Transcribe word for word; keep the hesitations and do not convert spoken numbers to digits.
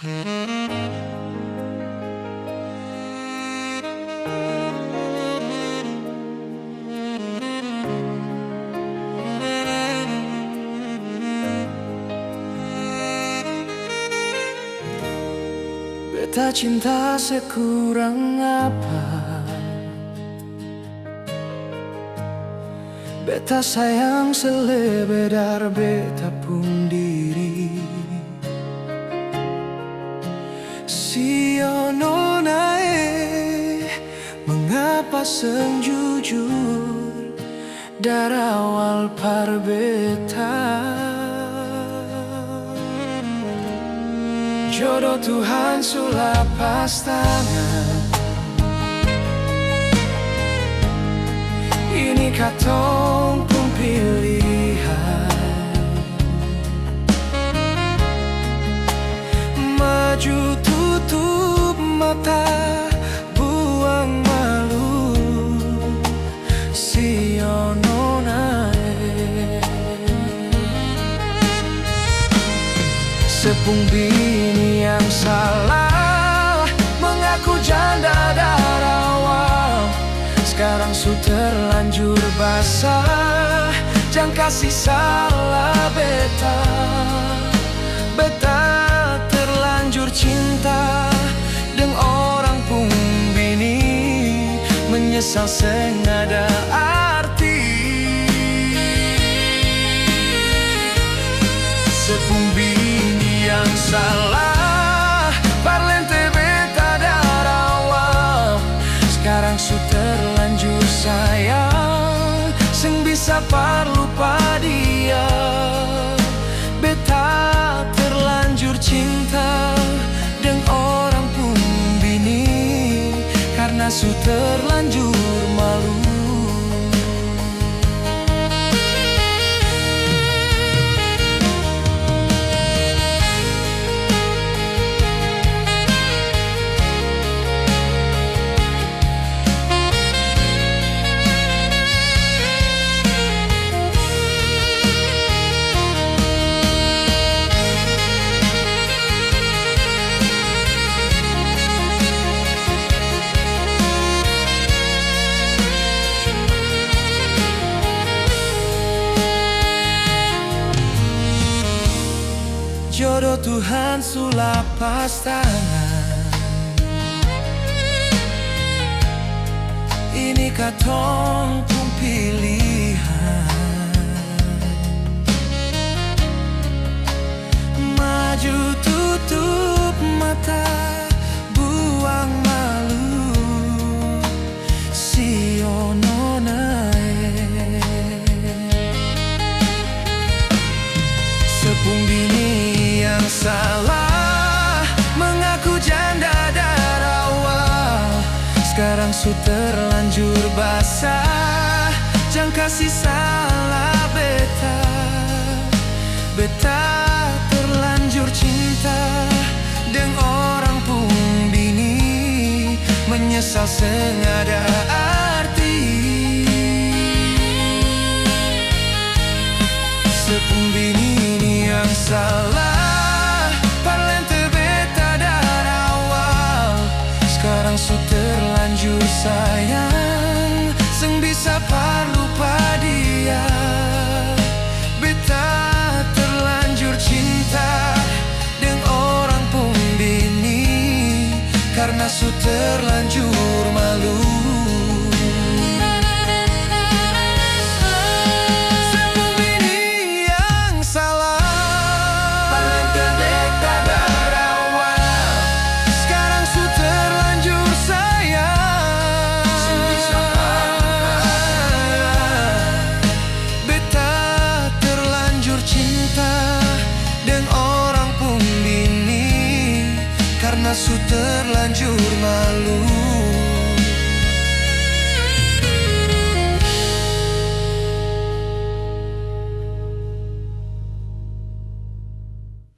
Beta cinta sekurang apa? Beta sayang selebe dari beta pung diri. Sio nona e, mengapa seng jujur dari awal par beta? Jodo Tuhan su lapas tangan. Ini katong pung pilihan. Maju tutup mata, buang malu. Sio nona e. Se pung bini yang salah, mengaku janda dari awal. Skarang su terlanjur basah, jang kasi salah beta. Beta terlanjur cinta deng orang pung bini, menyesal seng ada arti. Se pung bini yang salah, parlente beta dari awal. Skarang su terlanjur sayang, seng bisa par lupa dia. Beta terlanjur cinta deng orang pung bini, karna su terlanjur malu. Jodo Tuhan su lapas tangan. Ini katong pung pilihan. Maju tutup mata, buang malu. Sio nona e. Se pung bini yang salah, mengaku janda dari awal. Skarang su terlanjur basah, jang kasi salah beta. Beta terlanjur cinta deng orang pung bini, menyesal seng ada arti. Se pung bini ni yang salah, parlente beta dari awal. Skarang su terlanjur sayang, seng bisa par lupa dia. Beta terlanjur cinta deng orang pung bini, karna su terlanjur malu. Se pung bini yang salah. Parlente beta dari awal. Skarang su terlanjur sayang. Beta terlanjur cinta deng orang pung bini, karna su terlanjur malu.